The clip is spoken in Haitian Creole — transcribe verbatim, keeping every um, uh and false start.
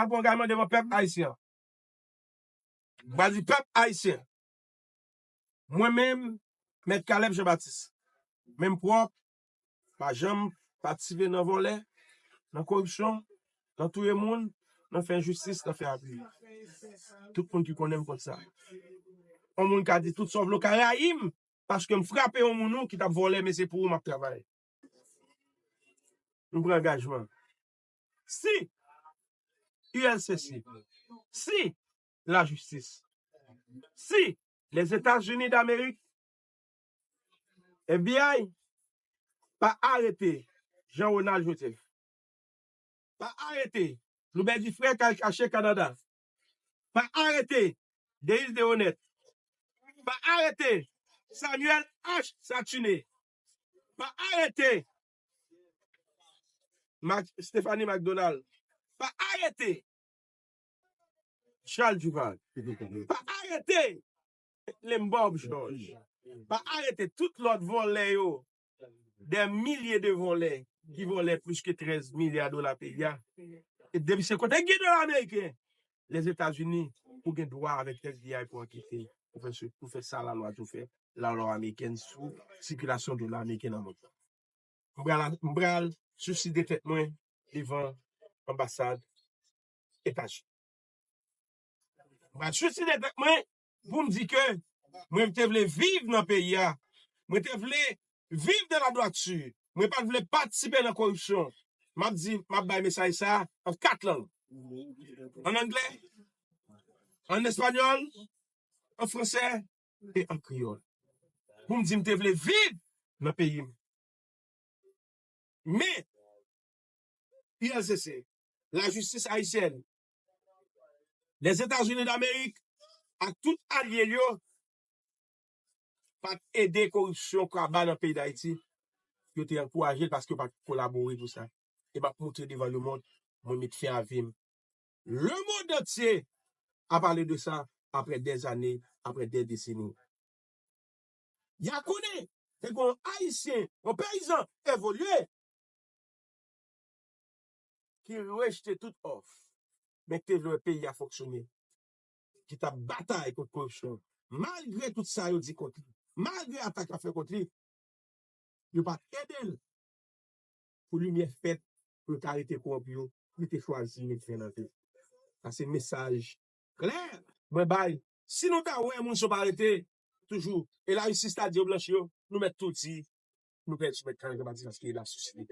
pran angajman devan pèp ayisyen an. M pral di pèp ayisyen. Mwen menm, Mèt Caleb Jean Baptiste, menm pwòp, pa janm patisipe nan vòlè, nan koripsyon, nan touye moun, nan fè enjistis, nan fè abi. Tout moun ki konnen m konn sa. Yon moun ka di tout sa w vle, w ka rayi m, paske m frape yon moun ou ki t ap vòlè, men se pou ou m ap travay. M pran angajman. Si U L C C, si lajistis, si Lèzetazini Damerik, F B I pa arete Jean Ronald Joseph, pa arete Loubè Difrè k al kache Kanada, pa arete Denis Deroneth, pa arete Samuel H Saturnin, pa arete Mac- Stephanie McDonald, pa arete Charles Duval, pa arete Lembob Georges, pa arete tout lòt vòlè yo, dè milye de vòlè ki vòlè plis ke trèz milya dola peyi a. E depi se kote gen dola ameriken, Lèzetazini, ou gen dwa avèk F B I pou ankete, pou fè, sou- pou fè sa lalwa di w fè, lalwa amerikèn sou sikilasyon dola ameriken nan mond lan. M pral, m pral siside tèt mwen devan anbasad Etazini. M pral siside tèt mwen pou m di ke mwen te vle viv nan peyi a. Mwen te vle viv dans la droiture. Mwen pa t vle patisipe nan koripsyon. M ap di, m ap bay mesaj sa a an kat lang. An anglè, an espanyòl, an fransè e an kreyòl. Pou m di m te vle viv nan peyi m. Men, U L C C, lajistis ayisyèn, Lèzetazini Damerik ak tout alye l yo pa t ede koripsyon kaba nan peyi Dayiti. Yo te ankouraje l paske yo pa t kolabore pou sa. E m ap montre devan lemonn, mwen met fen a vi m. Le monde entier a parlé de ça après des années, après des décennies. Y a konnen, te gen yon Ayisyen, yon peyizan evolye ki rejte tout òf, men ki te vle wè peyi a fonksyone, ki t ap batay kont koripsyon. Malgre tout sa yo di kont li, malgre atak yo ap fè kont li, yo pa t ede l pou limyè fèt, pou yo ta arete kowonpi yo, li te chwazi met fen nan vi. Sa se mesaj klè mwen bay. Si nou ta wè moun sa yo pa arete, toujou, e lajistis ta di yo blanchi yo, nou mèt tou di, nou pèdi, mèt kanpe, paske lajistis li.